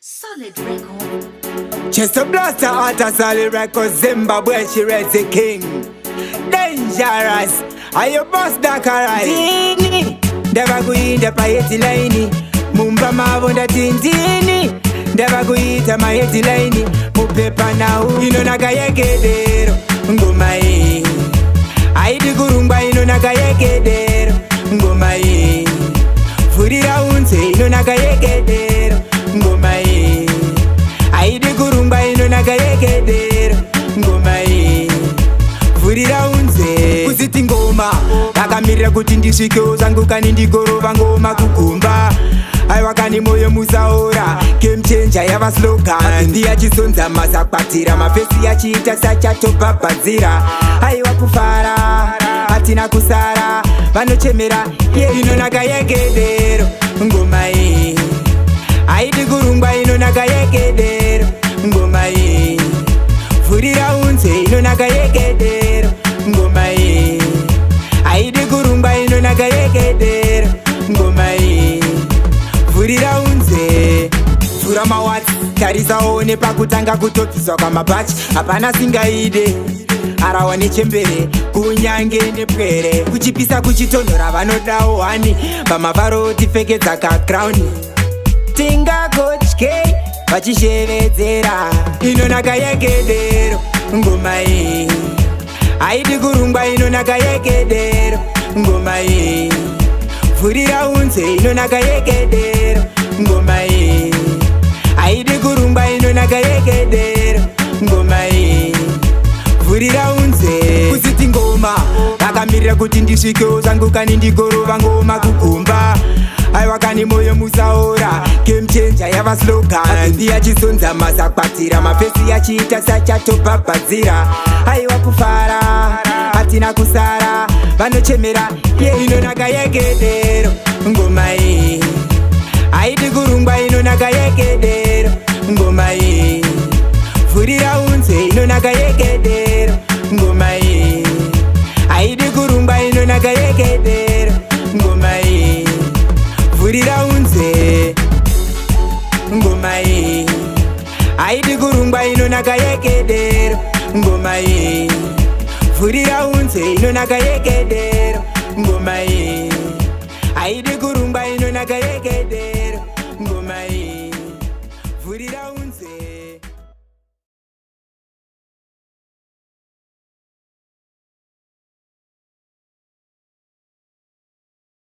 Solid Record. Chester Blaster at a solid record, Zimbabwe, she read the king. Dangerous. Are you boss Dakarai? Ndini. Ndava kuinda paheadline. Mumba mavo ndati ndini. Ndava kuita maheadline. Mupepa nhau inonaka yekedero. Ngoma iyi. Haidi kurungwa, inonaka yekedero. Ngoma iyi. Vhurira unze, inonaka yekedero. Ngoma iyi. Haidi kurungwa, inonaka yekedero. Ngoma iyi. Vhurira unze kuziti ngoma vakamirira kuti ndisvikewo zvangu kani, ndigorova ngoma kugumba. Aiwa kani, moyo musaora, game changer yava slogan. Ndiyachisonza masakwatira mafesi yachiita sachatobhabhadzira. Aiwa kufara hatina kusara, vanochemera ye inonaka yekedero. Ngoma iyi haidi kurungwa, inonaka yekedero. Ngoma iyi. Vhurira unze, inonaka yekedero. Ngoma iyi haidi kurungwa, inonaka yekedero. Ngoma iyi. Vhurira unze, vhura mawatsi, tarisaone pakutanga kutobviswa kwamabhachi. Hapana singaide arawa nechembere, kunyange nepwere. Kuchipisa kuchitonhora, vanodawo hani pamavaro tipfekedza kacrown, tingagotye vachishevedzera inonaka yekedero. Ngoma iyi haidi kurungwa, inonaka yekedero. Ngoma iyi. Vhurira unze, inonaka yekedero. Ngoma iyi haidi kurungwa, inonaka yekedero. Ngoma iyi. Vhurira unze kuziti ngoma vakamirira kuti ndisvikewo zvangu kani, ndigorova ngoma kugumba. Aiwa kani, moyo musaora, game changer yava slogan. Ndiyachisonza masakwatira mafesi yachiita sachatobhabhadzira. Aiwa kufara hatina kusara, vanochemera ye inonaka yekedero. Ngoma iyi haidi kurungwa, inonaka yekedero. Ngoma iyi. Vhurira unze, inonaka yekedero. Ngoma iyi haidi kurungwa, inonaka yekedero. Ngoma iyi. Vhurira unze. Ngoma iyi haidi kurungwa, inonaka yekedero. Ngoma iyi. Vhurira unze, inonaka yekedero. Ngoma iyi haidi kurungwa, inonaka yekedero. Ngoma iyi. Vhurira unze.